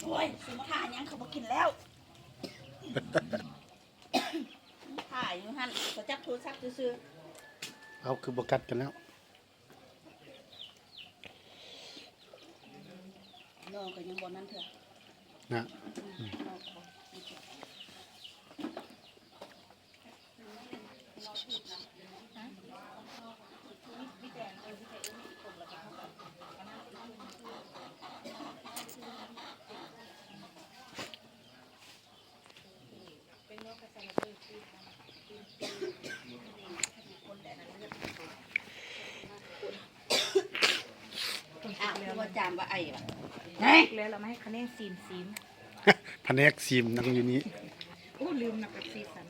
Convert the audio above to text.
โอ้ย ซุมถ่ายยังเขาบ่กินแล้ว ถ่ายอยู่หั่น เขาจับโทรศัพท์ซื่อๆ เอาคือบ่กัดกันแล้ว นอก็ยังบ่นั่นเถื่อ นะ อืม นอก็บ่ อ่ะ คือว่าจามว่าไอ้วะ แล้วเรามาให้คะแนนซีมซีม แผนกซีมนั่งอยู่นี่ โอ้ ลืมนะ เป๊ปซี่สั่น